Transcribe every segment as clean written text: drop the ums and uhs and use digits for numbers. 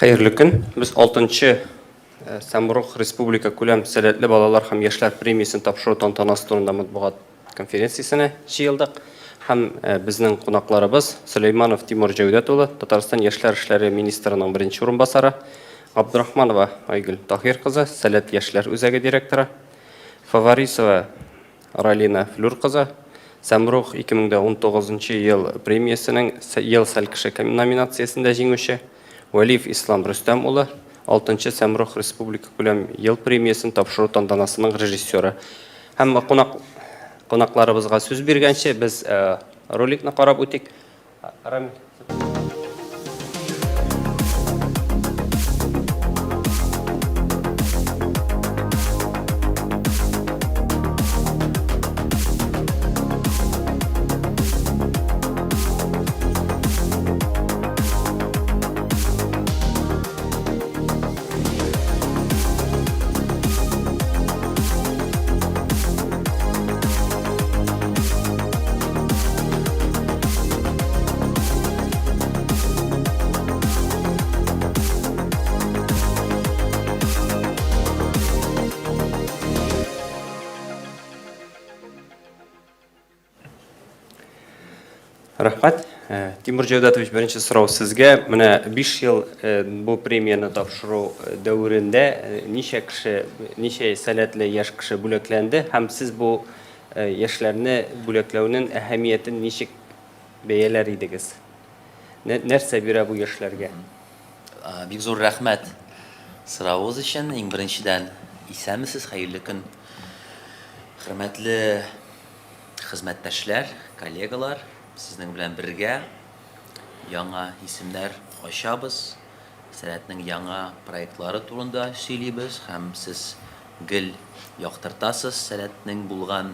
Хәерле көн. Без 6нчы Сәмрух республика күләм сәләтле балалар һәм яшьләр премиясен тапшыру тантанасы турында матбугат конференциясенә җыелдык. Һәм безнең кунакларыбыз Сөләйманов Тимур Җәүдәт улы, Татарстан яшьләр эшләре министрының беренче урынбасары, Габдрахманова Айгөл Таһир кызы, Сәләт яшьләр үзәге директоры, Фаварисова Ралина Флюр кызы, Сәмрух 2019 ел премиясенең Ел сәлкеше номинациясендә җиңүче, Вәлиев Ислам Рөстәм улы, алтынчы Сәмрух республикакүләм ел премиясен тапшыру тантанасының режиссеры. Һәм кунак кунакларыбызга сүз биргәнче, без роликны карап үтик. Рамил. Рәхмәт. Э, Тимур Җәүдәтович, беренче сорау сезгә. Менә 5 ел э, бу премияне тапшыру э, дәверендә ничә кеше, ничә сәләтле яшь кеше бүләкләнде һәм сез бу яшьләрне бүләкләүнең әһәмиятен ничек бәяләр идегез? Нәрсә бирә бу яшьләргә? Бик зур рәхмәт соравыгыз өчен. Иң беренчедән, исәнмесез, хәерле көн. Хөрмәтле Хезмәттәшләр, коллегалар, сезнең белән бергә яңа исемнәр ачабыз, Сәләтнең яңа проектлары турында сөйлибез һәм сез гел яктыртасыз Сәләтнең булган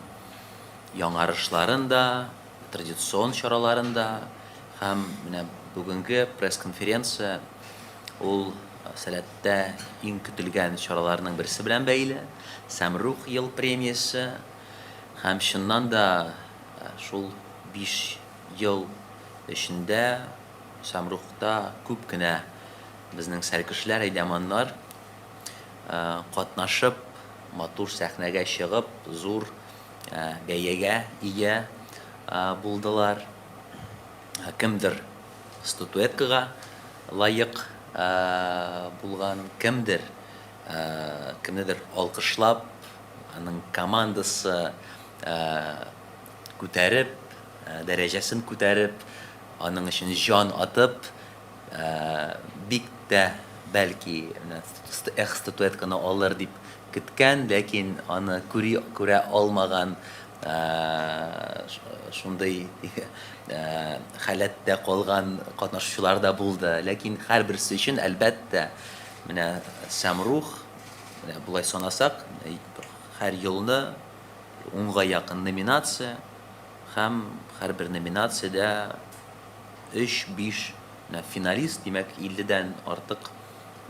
яңарышларын да, традицион чараларын да һәм менә бүгенге пресс-конференция ул Сәләттә иң көтелгән чараларның берсе белән бәйле, Сәмрух ел премиясе. Һәм чыннан да шул биш ел эчендә Самрукта күп кенә безнең сәлкешләр, әйдәманнар катнашып, матур сәхнәгә чыгып, зур бәягә ия булдылар. Кемдер статуэткага лаек булган, кемдер кемнедер алкышлап, Аның командасы күтәреп, дәрәҗәсен күтәреп, аның өчен җан атып, бик тә бәлки эх статуэтканы алыр дип көткән, ләкин аны күри күрә алмаган шундый халәттә калган катнашучылар да булды. Ләкин һәрберсе өчен, әлбәттә, менә Сәмрух Менә болай санасак, һәр елны унга якын номинация һәм һәрбер номинациядә өч-биш менә финалист, димәк, илледән артык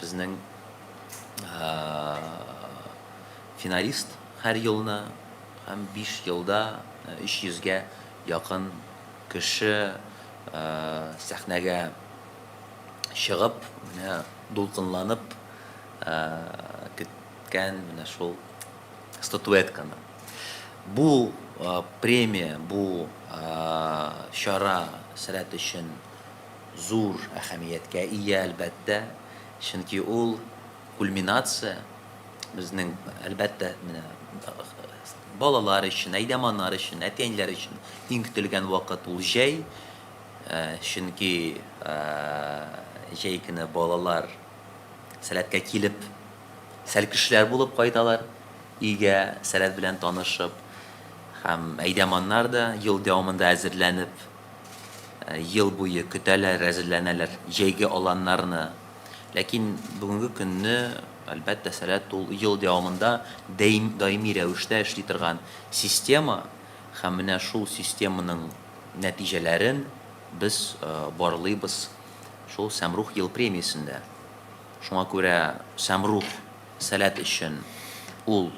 безнең финалист һәр елны һәм биш елда 300 гә якын кеше сәхнәгә чыгып, менә дулкынланып көткән менә шул статуэтканы. Бу премия, бу чара Сәләт өчен зур әһәмияткә ия, әлбәттә, чөнки ул кульминация безнең, әлбәттә, менә балалар өчен, әйдәманнар өчен, әти-әниләр өчен иң көтелгән вакыт ул җәй, чөнки җәй көне балалар Сәләткә килеп, сәлкешләр булып кайталар өйгә, Сәләт белән танышып. Һәм әйдәманнар да ел дәвамында әзерләнеп, ел буе көтәләр, әзерләнәләр җәйге аланнарны. Ләкин бүгенге көнне, әлбәттә, Сәләт ул ел дәвамында даими рәвештә эшли торган система һәм менә шул системаның нәтиҗәләрен без барлыйбыз Шул Сәмрух ел премиясендә. Шуңа күрә Сәмрух Сәләт өчен ул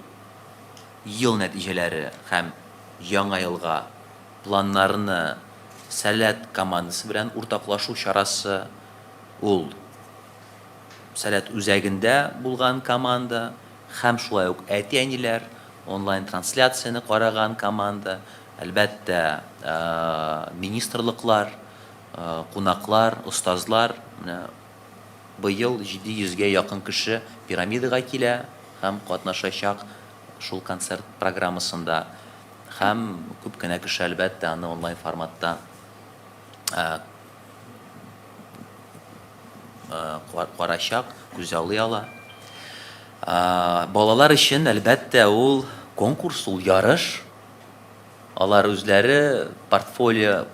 ел нәтиҗәләре һәм Яңа елга планнарны Сәләт командасы белән уртаклашу чарасы ул. Сәләт үзәгендә булган команда һәм шулай ук әти-әниләр, онлайн-трансляцияне караган команда, әлбәттә, министрлыклар, кунаклар, остазлар. Менә быел 700 гә якын кеше Пирамидага килә һәм катнашачак шул концерт программасында. Һәм күп кенә кеше, әлбәттә, аны онлайн форматта карачак, күзаллый ала. Балалар өчен, әлбәттә, ул конкурс, ул ярыш. Алар үзләре портфолио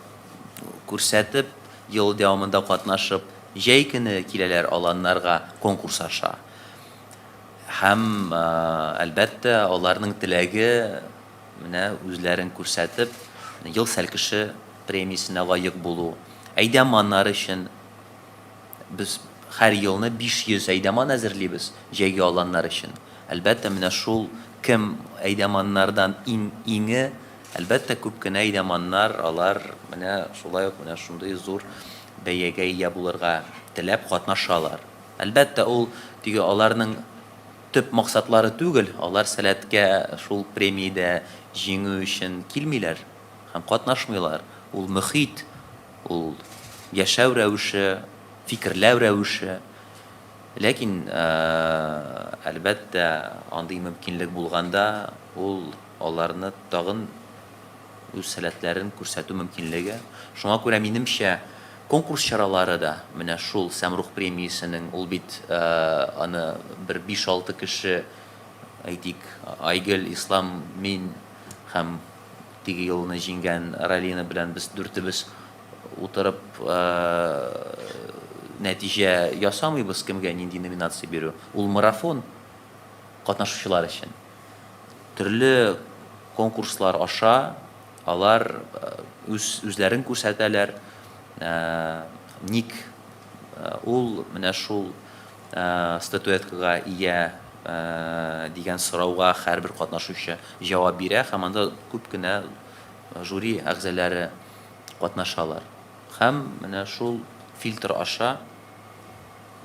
күрсәтеп, ел дәвамында катнашып, җәй көне киләләр аланнарга конкурс аша. Һәм, әлбәттә, аларның теләге менә үзләрен күрсәтеп, Ел сәлкеше премиясенә лаек булу. Әйдәманнар өчен без һәр елны 500 әйдәман әзерлибез җәйге аланнар өчен. Әлбәттә, менә шул кем әйдәманнардан иң иңе, әлбәттә, күп кенә әйдәманнар, алар менә шулай ук менә шундый зур бәягә ия булырга теләп катнашалар. Әлбәттә, ул теге аларның төп максатлары түгел, алар Сәләткә шул премиядә җиңү өчен килмиләр һәм катнашмыйлар. Ул мөхит, ул яшәү рәвеше, фикерләү рәвеше. Ләкин, әлбәттә, андый мөмкинлек булганда, ул аларны тагын үз сәләтләрен күрсәтү мөмкинлеге. Шуңа күрә, минемчә, конкурс чаралары да менә шул Сәмрух премиясенең, ул бит аны бер биш-алты кеше, әйтик, Айгөл, Ислам, мин һәм теге елны җиңгән Ралина белән без дүртебез утырып нәтиҗә ясамыйбыз, кемгә нинди номинация бирү. Ул марафон катнашучылар өчен. Төрле конкурслар аша алар үз үзләрен күрсәтәләр. Ник ул менә шул статуэткага ия дигән сорауга һәрбер катнашучы җавап бирә һәм анда күп кенә жюри әгъзалары катнашалар. Һәм менә шул фильтр аша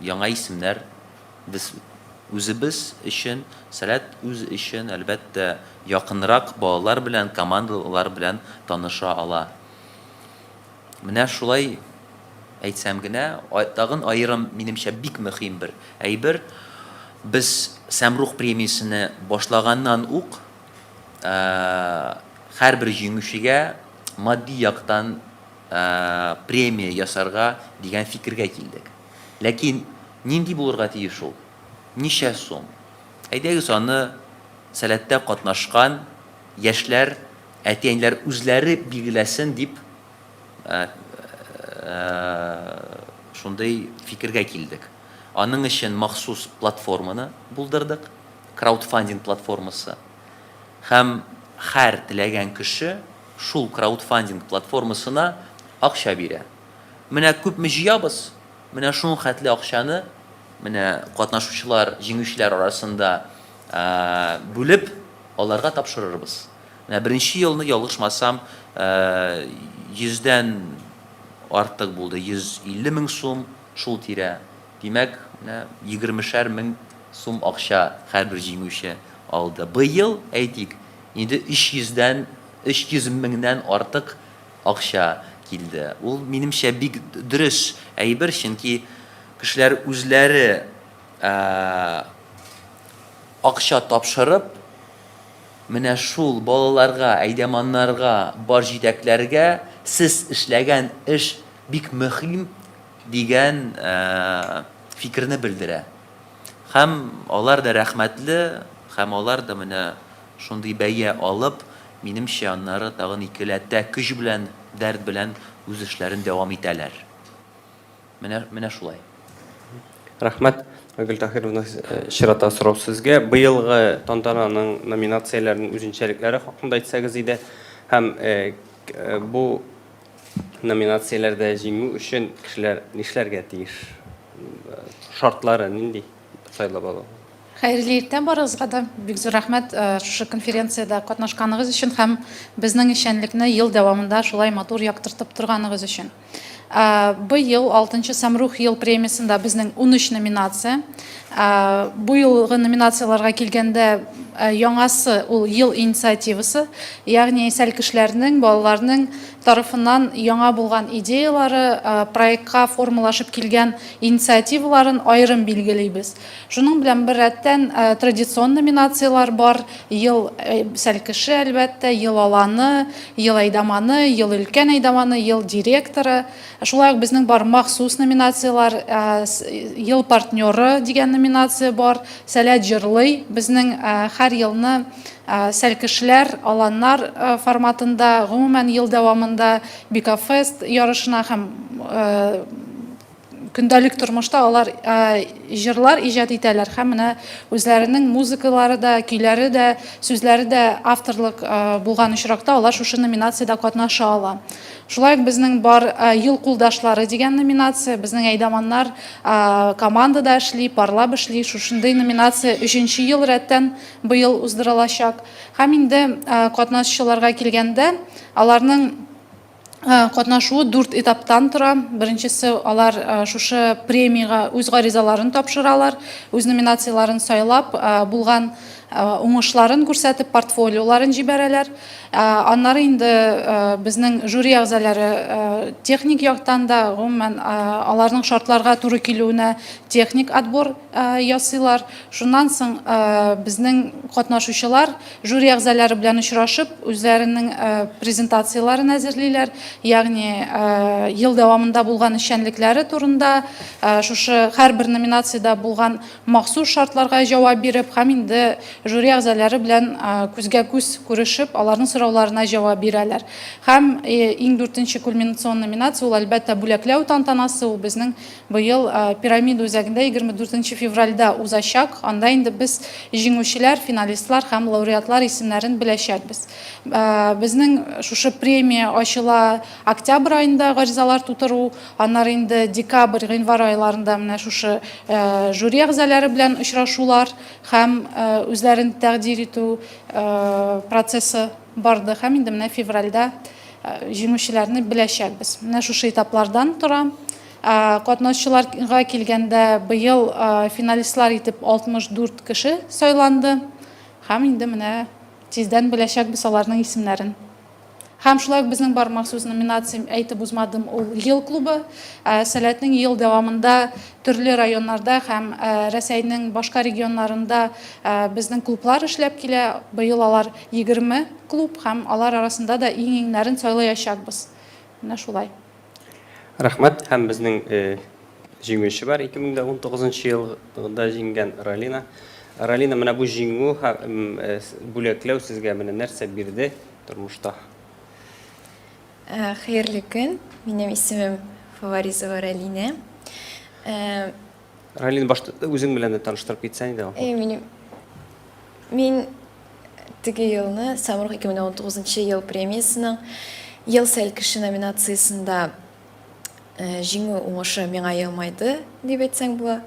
яңа исемнәр Без үзебез өчен, Сәләт үз өчен, әлбәттә, якынрак балалар белән, командалар белән таныша ала. Менә шулай әйтсәм генә, тагын аерым, минемчә, бик мөһим бер әйбер. Без Сәмрух премиясене башлаганнан ук һәрбер җиңүчегә матди яктан премия ясарга дигән фикергә килдек. Ләкин нинди булырга тиеш ул? Ничә сум? Әйдәгез, аны Сәләттә катнашкан яшьләр, әти-әниләр үзләре билгеләсен дип шундый фикергә килдек. Аның өчен махсус платформаны булдырдык, краудфандинг платформасы. Һәм һәр теләгән кеше шул краудфандинг платформасына акча бирә. Менә күпме җыябыз, менә шуның хәтле акчаны менә катнашучылар, җиңүчеләр арасында бүлеп, аларга тапшырырбыз. Менә беренче елны, ялгышмасам, йөздән артык булды, 150 мең сум, шул тирә. Димәк, менә егермешәр мең сум акча һәрбер җиңүче алды. Быел, әйтик, инде өч йөздән, 300 меңнән артык акча килде. Ул, минемчә, бик дөрес әйбер, чөнки кешеләр үзләре акча тапшырып, менә шул балаларга, әйдәманнарга, бар җитәкләргә сез эшләгән эш бик мөһим дигән фикерне белдерә. Һәм алар да рәхмәтле, һәм алар да менә шундый бәя алып, минемчә, аннары тагын икеләтә көч белән, дәрт белән үз эшләрен дәвам итәләр. Менә, менә шулай. Рәхмәт, Айгөл Таһировна, чираттагы сорау сезгә. Быелгы тантананың номинацияләренең үзенчәлекләре хакында әйтсәгез иде. Һәм бу номинацияләрдә җиңү өчен кешеләр нишләргә тиеш? Шартлары нинди сайлап алу? Хәерле иртә барыгызга да. Бик зур рәхмәт шушы конференциядә катнашканыгыз өчен һәм безнең эшчәнлекне ел дәвамында шулай матур яктыртып торганыгыз өчен. Быел алтынчы Самрух ел премиясендә безнең 13 номинация. Бу елгы номинацияләргә килгәндә, яңасы ул ел инициативасы, ягъни сәлкешләрнең, балаларның тарафыннан яңа булган идеялары, проектка формалашып килгән инициативаларын аерым билгелибез. Шуның белән беррәттән традицион номинацияләр бар, Ел сәлкеше, әлбәттә, Ел аланы, Ел әйдаманы, Ел өлкән әйдаманы, Ел директоры. Шулай ук безнең бар махсус номинацияләр, Ел партнеры дигән номинация бар, Сәләт җырлый. Безнең һәр елны сәлкешләр, аланнар форматында, гомумән, ел дәвамында Бикафест ярышына һәм Көндәлек тормышта алар җырлар иҗат итәләр һәм менә үзләренең музыкалары да, көйләре дә, сүзләре дә авторлык булган очракта алар шушы номинациядә катнаша ала. Шулай ук безнең бар Ел кулдашлары дигән номинация, безнең әйдаманнар командада эшли, парлап эшли. Шушындый номинация өченче ел рәттән быел уздырылачак. Һәм инде катнашучыларга килгәндә, аларның Катнашуы дүрт этаптан тора. Беренчесе, алар шушы премиягә үз гаризаларын тапшыралар, үз номинацияләрен сайлап, булган уңышларын күрсәтеп, портфолиоларын җибәрәләр. Аннары инде безнең жюри әгъзалары техник яктан да, гомумән, аларның шартларга туры килүенә техник отбор ясыйлар. Шуннан соң безнең катнашучылар Жюри әгъзалары белән очрашып, үзләренең презентацияләрен әзерлиләр, ягъни ел дәвамында булган эшчәнлекләре турында, шушы һәрбер номинациядә булган махсус шартларга җавап биреп һәм инде жюри әгъзалары белән күзгә-күз күрешеп, аларның сорауларына җавап бирәләр. Һәм иң дүртенче кульминацион номинация ул, әлбәттә, бүләкләү тантанасы, ул безнең Быел Пирамида үзәгендә 24 нче февральдә узачак, анда инде без җиңүчеләр, финалистлар һәм лауреатлар исемнәрен беләчәкбез. Безнең шушы премия ачыла октябрь аенда гаризалар тутыру, аннары инде декабрь, гыйнвар айларында менә шушы жюри әгъзалары белән очрашулар һәм үзләрен тәкъдир итү процессы барды һәм инде менә февральдә җиңүчеләрне беләчәкбез. Менә шушы этаплардан тора. Катнашучыларга килгәндә, быел финалистлар итеп 64 кеше сайланды. Һәм инде менә тиздән беләчәкбез аларның исемнәрен. Һәм шулай ук безнең бар махсус номинация, әйтеп узмадым, ул Ел клубы. Сәләтнең ел дәвамында төрле районнарда һәм Рәсәйнең башка регионнарында безнең клублар эшләп килә. Быел алар 20 клуб һәм алар арасында да иң-иңнәрен сайлаячакбыз. Менә шулай. Рәхмәт. Һәм безнең җиңүче бар, 2019 елда җиңгән Ралина. Ралина, менә бу җиңү һәм бүләкләү сезгә менә нәрсә бирде тормышта? Хәерле көн. Минем исемем Фаваризова Ралина. Ралина, башта үзең белән дә таныштырып китсәң иде. Минем мин Теге елны Самрук 2019 ел премиясенең Ел сәлкеше номинациясендә җиңү уңышы миңа елмайды, дип әйтсәң була.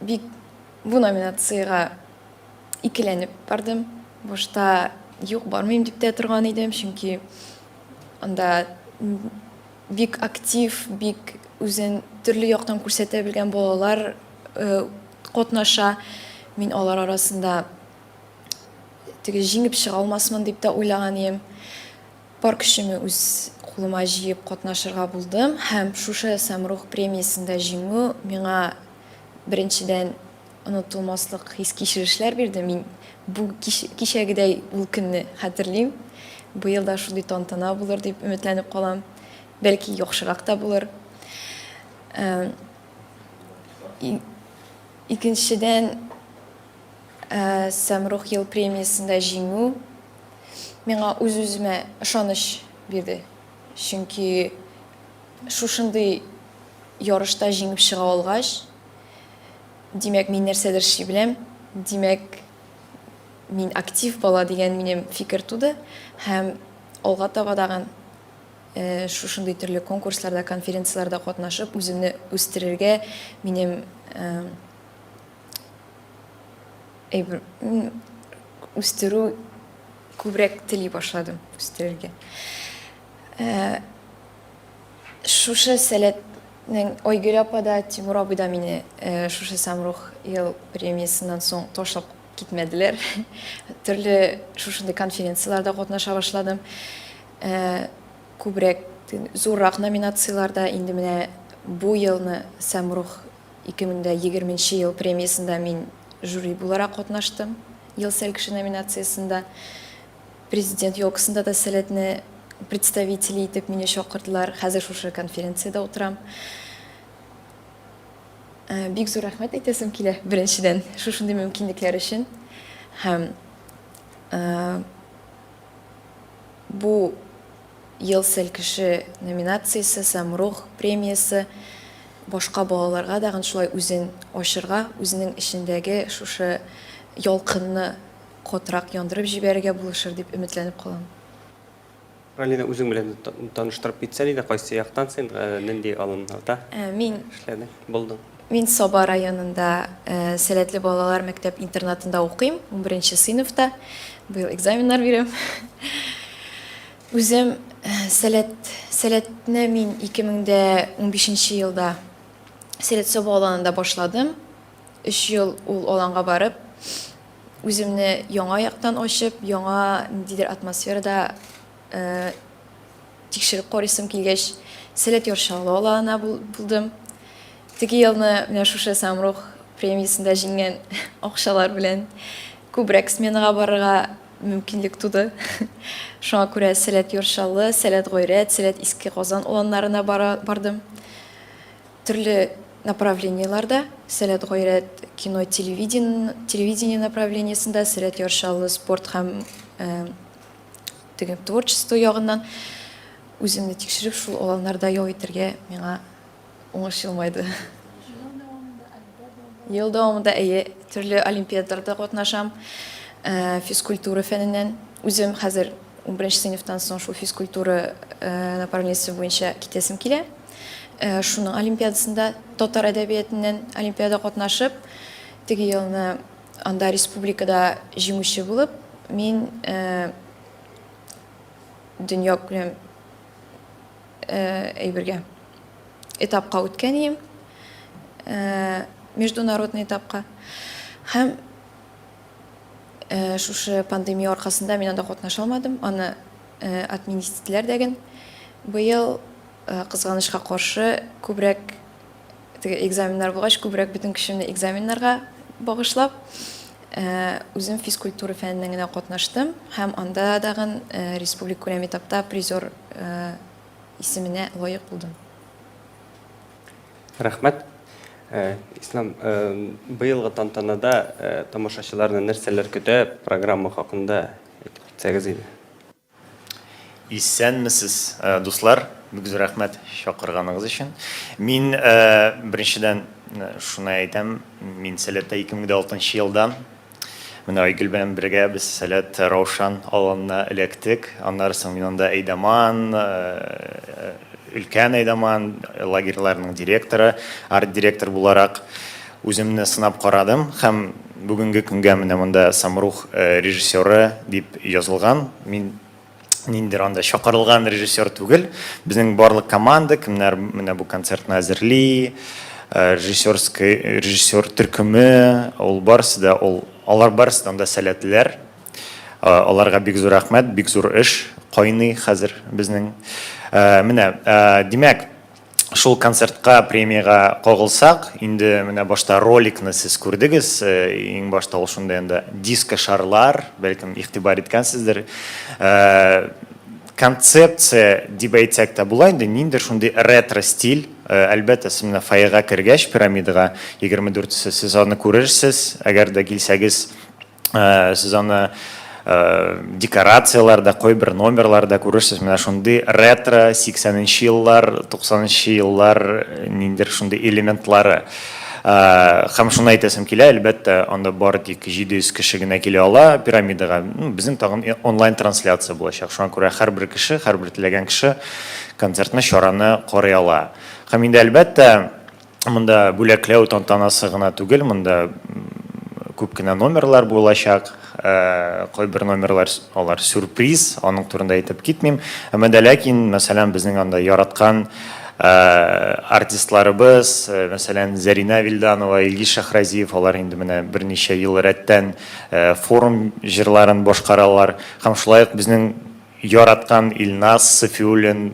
Бик бу номинациягә икеләнеп бардым. Башта юк, бармыйм дип тә торган идем, чөнки анда бик актив, бик үзен төрле яктан күрсәтә белгән балалар катнаша. Мин алар арасында теге җиңеп чыга алмасмын дип тә уйлаган идем. Бар көчемне үз кулыма җыеп катнашырга булдым һәм шушы Самрух премиясендә җиңү миңа беренчедән онытылмаслык хис-кичерешләр бирде. Мин бу кичәгедәй ул көнне хәтерлим. Быел да шундый тантана булыр дип өметләнеп калам. Бәлки яхшырак та булыр. Икенчедән, Сәмрух ел премиясендә җиңү миңа үз-үземә ышаныч бирде. Чөнки шушындый ярышта җиңеп чыга алгач, димәк, мин нәрсәдер эшли беләм, димәк, мин актив бала дигән минем фикер туды һәм алга таба тагын. шушындый төрле конкурсларда, конференцияләрдә катнашып, үземне үстерергә минем әйбер үстерү күбрәк тели башладым үстерергә. Шушы сәләтнең Айгөл апа да, Тимур абый да мине шушы Самрух ел премиясеннән соң ташлап китмәделәр. Төрле шушындый конференцияләрдә катнаша башладым. Күбрәк зуррак номинацияләрдә инде менә бу елны Самрух 2020 нче ел премиясендә мин жюри буларак катнаштым, Ел сәлкеше номинациясендә. Президент елкасында да Сәләтне представители итеп мине чакырдылар. Хәзер шушы конференциядә утырам. Бик зур рәхмәт әйтәсем килә, беренчедән, шушындый мөмкинлекләр өчен. Һәм бу Ел сәлкеше номинациясе, Самрух премиясе башка балаларга дагын шулай үзен ачырга, үзенең эчендәге шушы ялкынны катырак яндырып җибәрергә булышыр дип өметләнеп калам. Ралина, үзең белән таныштырып китсән иде, кайсы яктан син, нинди алымнарда эшләдең, булдың? Мин Саба районында сәләтле балалар мәктәп-интернатында укыйм, унберенче сыйныфта. Быел экзаменнар бирәм. Үзем Сәләт, Сәләтне мин 2015 елда Сәләт Саба аланында башладым. Өч ел ул аланга барып, үземне яңа яктан ачып, яңа ниндидер атмосферада Тикшереп карыйсым килгәч, Сәләт Яр Чаллы аланына булдым. Теге елны менә шушы Самрух премиясендә җиңгән акчалар белән күбрәк сменага барырга мөмкинлек туды. Шуңа күрә Сәләт Яр Чаллы, Сәләт Гайрәт, Сәләт Иске Казан аланнарына бардым. Төрле направлениеләрдә, Сәләт Гайрәт кино, телевидение направлениесендә, Сәләт Яр Чаллы спорт һәм Теге творчество ягыннан үземне тикшереп, шул аланнарда ял итәргә миңа уңыш елмайды. Ел дәвамында, әйе, төрле олимпиадаларда катнашам. Э, физкультура фәненнән. Үзем хәзер 11 сыйныфтан соң шул физкультура э, направлениесе буенча китәсем килә. Э, шуның олимпиадасында татар әдәбиятыннан олимпиада катнашып, теге елны Анда республикада җиңүче булып, мин дөньякүләм әйбергә этапка үткән идем, международный этапка. Һәм шушы пандемия аркасында мин анда катнаша алмадым, аны отменить иттеләр дәген. Быел, кызганычка каршы, күбрәк Теге экзаменнар булгач, күбрәк бөтен көчемне экзаменнарга багышлап, үзем физкультура фәненнән генә катнаштым һәм анда дагын республикакүләм этапта призер исеменә лаек булдым. Рәхмәт. Ислам, быелгы тантанада тамашачыларны нәрсәләр көтә, программа хакында әйтеп китсәгез иде. Исәнмесез, дуслар! Бик зур рәхмәт чакырганыгыз өчен. Мин беренчедән шуны әйтәм, мин Сәләттә 2006 елдан менә Айгөл белән бергә без Сәләт Раушан аланына эләктек. Аннары соң мин анда әйдаман, өлкән әйдаман, лагерьларның директоры, арт-директор буларак Үземне сынап карадым һәм бүгенге көнгә менә монда Самрух режиссеры дип язылган. Мин ниндидер анда чакырылган режиссер түгел. Безнең барлык команда, кемнәр менә бу концертны әзерли, режиссерский режиссер төркеме, ул барысы да ул алар барысы да анда сәләтлеләр. Аларга бик зур рәхмәт, бик зур эш кайный хәзер безнең. Менә, димәк, Шул концертка, премиягә кагылсак, инде менә башта роликны сез күрдегез, иң башта ул шундый анда диско шарлар, бәлкем игътибар иткәнсездер. Концепция дип әйтсәк тә була инде, ниндидер шундый ретро стиль. Әлбәттә, сез менә фойега кергәч, пирамидага 24-се, сез аны күрерсез, әгәр дә килсәгез, Сез аны декорацияләрдә, кайбер номерларда күрерсез. Менә шундый ретро 80 нче еллар, 90 нчы еллар ниндидер шундый элементлары. Һәм шуны әйтәсем килә, әлбәттә, анда бары тик 700 кеше генә килә ала пирамидага. Ну, безнең тагын онлайн трансляция булачак. Шуңа күрә һәрбер кеше, һәрбер теләгән кеше концертны, чараны карый ала. Һәм инде, әлбәттә, монда бүләкләү тантанасы гына түгел, монда күп кенә номерлар булачак. Кайбер номерлар алар сюрприз, аның турында әйтеп китмим. Әмма дә ләкин, мәсәлән, безнең анда яраткан артистларыбыз, мәсәлән, Зәринә Вилданова, Илгиз Шәһразиев, алар инде менә берничә ел рәттән форум җырларын башкаралар. Һәм шулай ук безнең Яраткан Илназ Сафиуллин,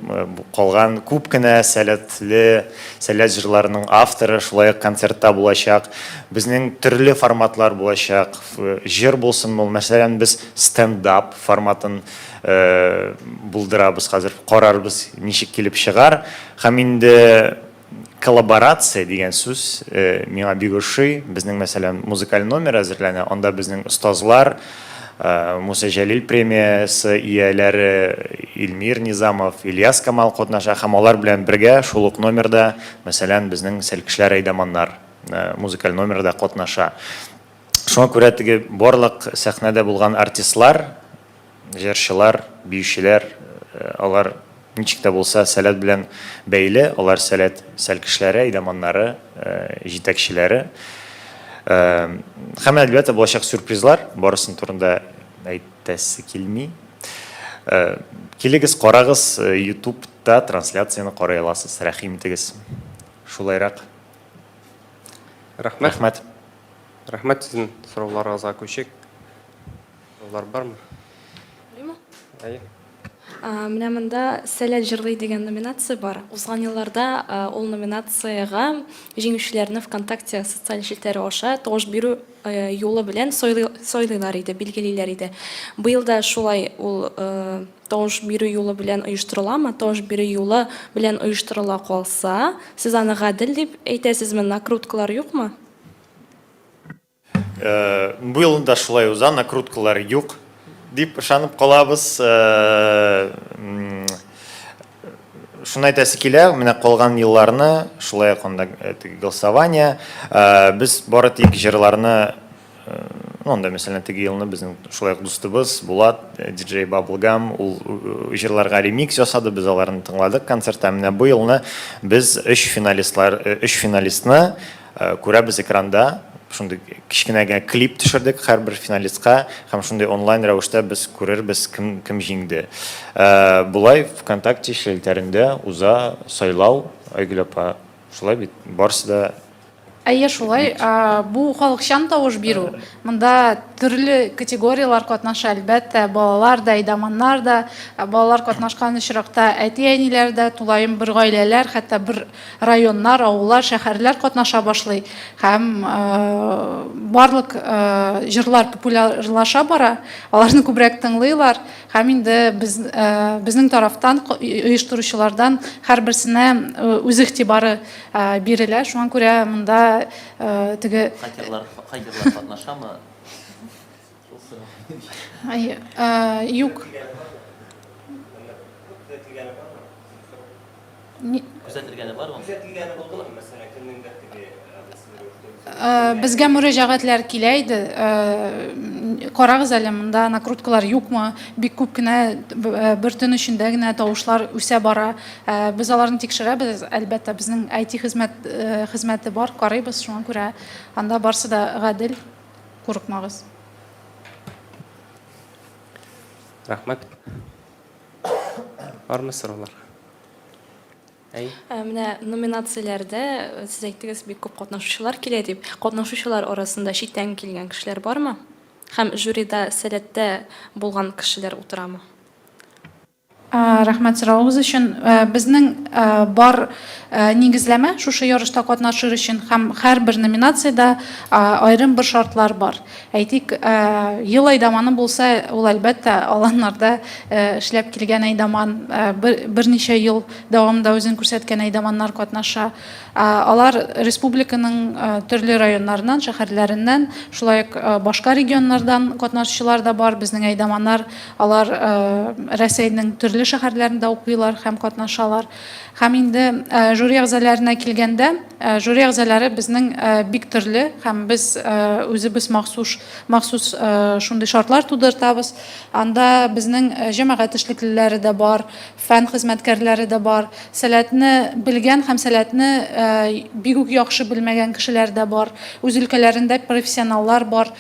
калган күп кенә сәләтле, сәләт җырларының авторы шулай ук концертта булачак. Безнең төрле форматлар булачак. Җыр булсынмы ул, мәсәлән, без стендап форматын булдырабыз хәзер, карарбыз, ничек килеп чыгар. Һәм инде Коллаборация дигән сүз миңа бик ошый. Безнең, мәсәлән, музыкаль номер әзерләнә, анда безнең остазлар, Муса Җәлил премиясе ияләре Илмир Низамов, Ильяс Камал катнаша һәм алар белән бергә шул ук номерда, мәсәлән, безнең Сәлкешләр әйдаманнар музыкаль номерда катнаша. Шуңа күрә теге барлык сәхнәдә булган артистлар, Җырчылар, биючеләр, алар ничек тә булса Сәләт белән бәйле, алар Сәләт сәлкешләре, әйдаманнары, җитәкчеләре. Һәм, әлбәттә, булачак сюрпризлар, барысын турында әйтәсе килми. Килегез, карагыз, YouTube-та трансляцияне карый аласыз, рәхим итегез. Шулайрак. Рәхмәт. Рәхмәт. Рәхмәт сезнең сорауларыгызга күчик. Сораулар бармы? Бармы? Әйе. Менә монда Сәләт җырлый дигән номинация бар. Узган елларда ул номинациягә җиңүчеләрне ВКонтакте социаль челтәре аша тавыш бирү юлы белән сайлыйлар иде, билгелиләр иде. Быел да шулай ул тавыш бирү юлы белән оештырыламы? Тавыш бирү юлы белән оештырыла калса, сез аны гадел дип әйтәсезме, накруткалар юкмы? Бу елны да шулай уза, накруткалар юк дип ышанып калабыз. Шуны әйтәсе килә, менә калган елларны шулай ук анда теге голосование, без бары тик җырларны, ну, анда, мәсәлән, теге елны безнең шулай ук дустыбыз Булат, диджей Bubblegum, ул җырларга ремикс ясады, без аларны тыңладык концертта. Менә бу елны без өч финалистлар, өч финалистны Күрәбез экранда, шундый кечкенә генә клип төшердек һәрбер финалистка һәм шундый онлайн рәвештә без күрербез, кем кем җиңде. Болай ВКонтакте челтәрендә уза сайлау, Айгөл апа, шулай бит? Барысы да Әйе, шулай. Бу халыкчан тавыш бирү. Монда төрле категорияләр катнаша, әлбәттә, балалар да, әйдаманнар да, балалар катнашкан очракта әти-әниләр дә, тулаем бер гаиләләр, хәтта бер районнар, авыллар, шәһәрләр катнаша башлый һәм барлык җырлар популярлаша бара, аларны күбрәк тыңлыйлар һәм инде без, безнең тарафтан, оештыручылардан һәрберсенә үз игътибары бирелә. Шуңа күрә монда теге Хакерлар, хакерлар катнашамы? Юк. Күзәтелгәне бармы? Күзәтелгәне булдымы? Мәсәлән, кемнеңдер теге Безгә мөрәҗәгатьләр килә иде. Карагыз әле, монда накруткалар юкмы? Бик күп кенә бер төн эчендә генә тавышлар үсә бара. Без аларны тикшерәбез, әлбәттә, безнең IT хезмәт хезмәте бар, карыйбыз, шуңа күрә анда барсы да гадел, курыкмагыз. Рәхмәт. Бармы сораулар? Әй. Ә, менә номинацияләрдә э, сез әйттегез, бик күп катнашучылар килә дип. Катнашучылар арасында читтән килгән кешеләр бармы? Һәм жюрида сәләттә булган кешеләр утырамы? Ә, рәхмәт соравыгыз өчен. Ә, безнең ә, бар ә, нигезләмә шушы ярышта катнашыр өчен һәм һәрбер номинациядә ә, аерым бер шартлар бар. Әйтик, ел әйдаманы булса, ул әлбәттә аланнарда эшләп килгән әйдаман, берничә ел дәвамында үзен күрсәткән әйдаманнар катнаша. Алар республиканың төрле районнарыннан, шәһәрләреннән, шулай ук башка регионнардан катнашучылар да бар. Безнең әйдаманнар, алар Рәсәйнең төрле. төрле шәһәрләрендә укыйлар һәм катнашалар. Һәм инде жюри әгъзаларына килгәндә, жюри әгъзалары безнең бик төрле һәм без үзебез махсус махсус шундый шартлар тудыртабыз. Анда безнең җәмәгать эшлеклеләре дә бар, фән хезмәткәрләре дә бар, сәләтне белгән һәм сәләтне бик үк яхшы белмәгән кешеләр дә бар, үз өлкәләрендә профессионаллар бар,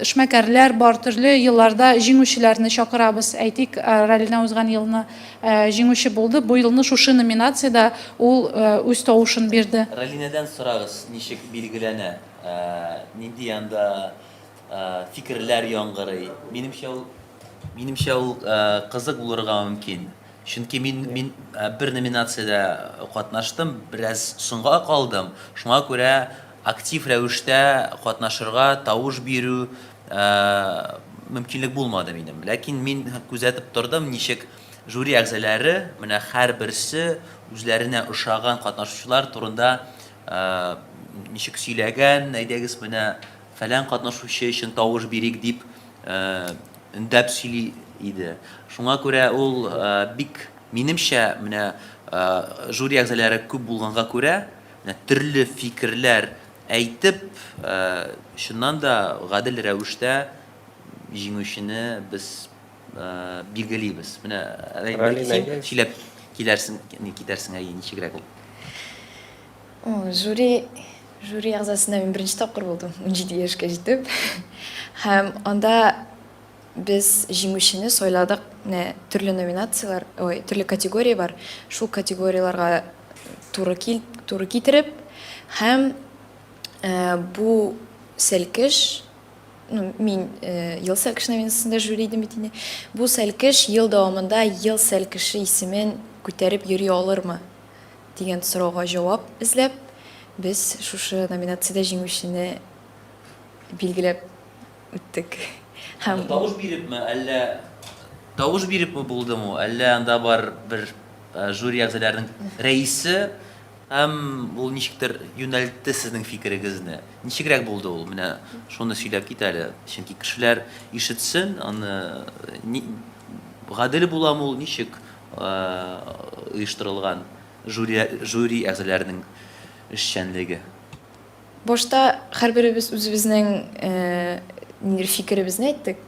эшмәкәрләр бар, төрле елларда җиңүчеләрне чакырабыз. Әйтик, Ралинә узган елны Җиңүче булды. Бу елны шушы номинациядә ул үз тавышын бирде. Ралинәдән сорагыз, ничек билгеләнә, нинди анда фикерләр яңгырый? Минемчә, ул, минемчә, ул кызык булырга мөмкин. Чөнки мин, мин бер номинациядә катнаштым, бераз соңга калдым. Шуңа күрә актив рәвештә катнашырга, тавыш бирү мөмкинлек булмады минем. Ләкин мин күзәтеп тордым, ничек жюри әгъзалары менә һәрберсе үзләренә ошаган катнашучылар турында ничек сөйләгән, әйдәгез менә фәлән катнашучы өчен тавыш бирик дип өндәп сөйли иде. Шуңа күрә ул бик, минемчә, менә жюри әгъзалары күп булганга күрә, менә төрле фикерләр Әйтеп, чыннан да гадел рәвештә җиңүчене без билгелибез. Менә, бәлки син сөйләп киләрсең, китәрсең, әйе, ничегрәк ул? Жюри, жюри әгъзасында мин беренче тапкыр булдым, 17 яшькә җитеп. Һәм анда без җиңүчене сайладык. Менә төрле номинацияләр, ой, төрле категория бар. Шул категорияләргә туры кил, туры китереп һәм э, бу сәлкеш, ну, мин э, ел сәлкеш номинациясендә жюри идем бит инде. Бу сәлкеш ел дәвамында ел сәлкеше исемен күтәреп йөри алырмы дигән сорауга җавап эзләп, без шушы номинациядә җиңүчене билгеләп үттек. Һәм тавыш бирепме, әллә тавыш бирепме булдымы, әллә анда бар бер жюри әгъзаларының рәисе һәм ул ничектер юнәлтте сезнең фикерегезне. Ничегрәк булды ул? Менә шуны сөйләп кит әле. Чөнки кешеләр ишетсен, аны гадел буламы ул, ничек оештырылган жюри жюри әгъзаларының эшчәнлеге? Башта һәрберебез үзебезнең ниндидер фикеребезне әйттек.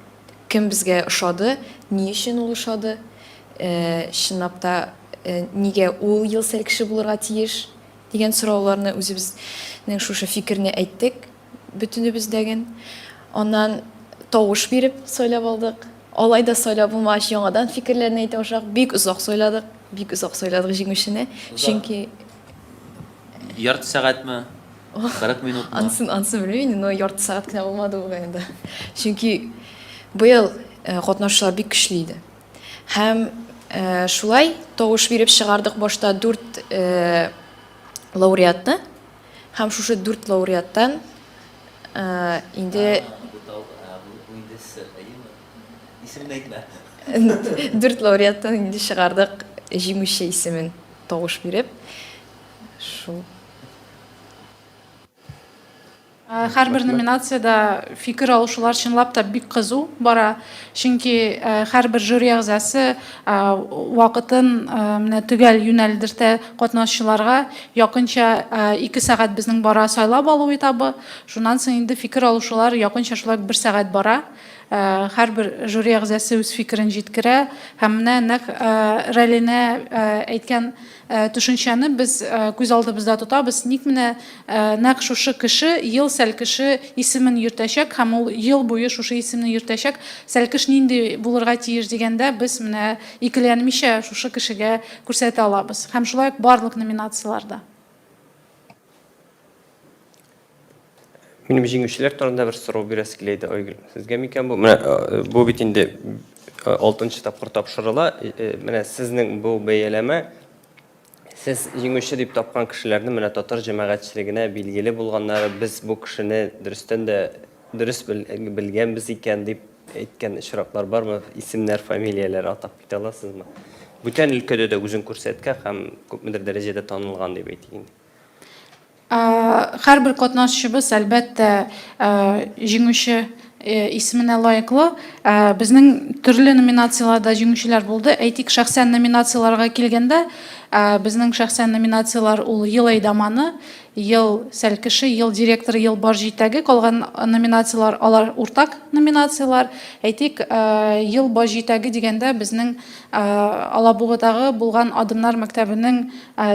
Кем безгә ошады, ни өчен ул ошады, чынлап та нигә ул ел сәлкеше булырга тиеш дигән сорауларны үзебезнең шушы фикерне әйттек бөтенебез дәген. Аннан тавыш биреп сайлап алдык. Алай да сайлап булмагач, яңадан фикерләрне әйтә башладык. Бик озак сайладык, бик озак сайладык җиңүчене. Чөнки Ярты сәгатьме? 40 минутмы? Ансын, ансын белмим инде, но ярты сәгать кенә булмады бугай инде. Чөнки быел э, катнашучылар бик көчле иде. Һәм э, шулай тавыш биреп чыгардык башта дүрт э, лауреатны. Һәм шушы дүрт лауреаттан э, инде Бу инде сер, әйеме? Исемен әйтмә. Дүрт лауреаттан инде чыгардык җиңүче исемен. Тавыш биреп, шул. Һәрбер номинациядә фикер алышулар чынлап та бик кызу бара. Чөнки һәрбер жюри әгъзасы вакытын менә төгәл юнәлдертә катнашучыларга. Якынча 2 сәгать безнең бара сайлап алу этабы. Шуннан соң инде фикер алышулар якынча шулай бер сәгать бара. Һәрбер жюри әгъзасы үз фикерен җиткерә һәм менә нәкъ Рәлинә әйткән төшенчәне без күз алдыбызда тотабыз. Ник менә нәкъ шушы кеше ел сәлкеше исемен йөртәчәк һәм ул ел буе шушы исемне йөртәчәк. Сәлкеш нинди булырга тиеш дигәндә без менә икеләнмичә шушы кешегә күрсәтә алабыз. Һәм шулай ук барлык номинацияләрдә. Минем җиңүчеләр турында бер сорау бирәсе килә иде, Айгөл. Сезгә микән бу? Менә э, бу бит инде э, алтынчы тапкыр тапшырыла. Э, менә сезнең бу бәяләмә сез җиңүче дип тапкан кешеләрне менә татар җәмәгатьчелегенә билгеле булганнары без бу кешене дөрестән дә дөрес белгәнбез икән дип әйткән очраклар бармы? Исемнәр, фамилияләр атап китә аласызмы? Бүтән өлкәдә дә үзен күрсәткән һәм күпмедер дәрәҗәдә танылган дип әйтик инде. Һәрбер катнашучыбыз, әлбәттә, җиңүче. Исеменә лаеклы. Безнең төрле номинацияләрдә җиңүчеләр булды. Әйтик, шәхсән номинацияләргә килгәндә, безнең шәхсән номинацияләр ул Ел әйдаманы, Ел сәлкеше, Ел директоры, Ел баш җитәге. Калган номинацияләр алар уртак номинацияләр. Әйтик, Ел баш җитәге дигәндә безнең Алабугадагы булган Адымнар мәктәбенең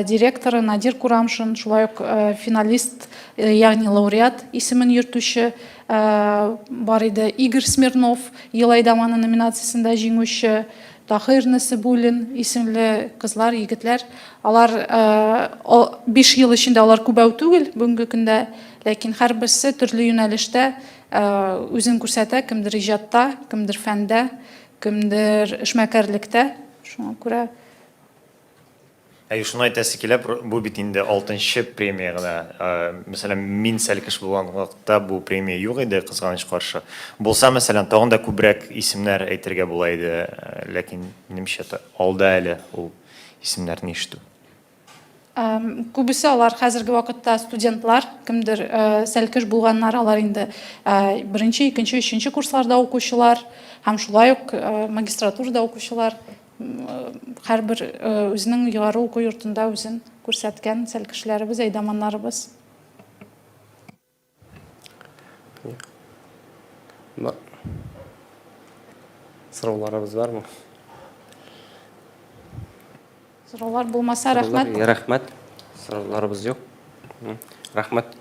директоры Надир Курамшин, шулай ук финалист, ягъни лауреат исемен йөртүче Бар иде Игорь Смирнов, Ел әйдаманы номинациясендә җиңүче, Таһир Насыйбуллин исемле кызлар, егетләр. Алар 5 ел эчендә алар күбәү түгел бүгенге көндә, ләкин һәрберсе төрле юнәлештә үзен күрсәтә, кемдер иҗатта, кемдер фәндә, кемдер эшмәкәрлектә. Шуңа күрә Әйе, шуны әйтәсе килә, бу бит инде алтынчы премия гына. Мәсәлән, мин сәлкеш булган вакытта бу премия юк иде, кызганыч каршы. Булса, мәсәлән, тагын да күбрәк исемнәр әйтергә була иде, ләкин, минемчә, алда әле ул исемнәрне ишетү. Күбесе алар хәзерге вакытта студентлар, кемдер сәлкеш булганнар, алар инде беренче, икенче, өченче курсларда укучылар һәм шулай ук магистратурада укучылар. Һәрбер үзенең югары уку йортында үзен күрсәткән сәлкешләребез, әйдаманнарыбыз. Бар. Сорауларыбыз бармы? Сораулар булмаса, рәхмәт. Рәхмәт. Сорауларыбыз юк. Рәхмәт.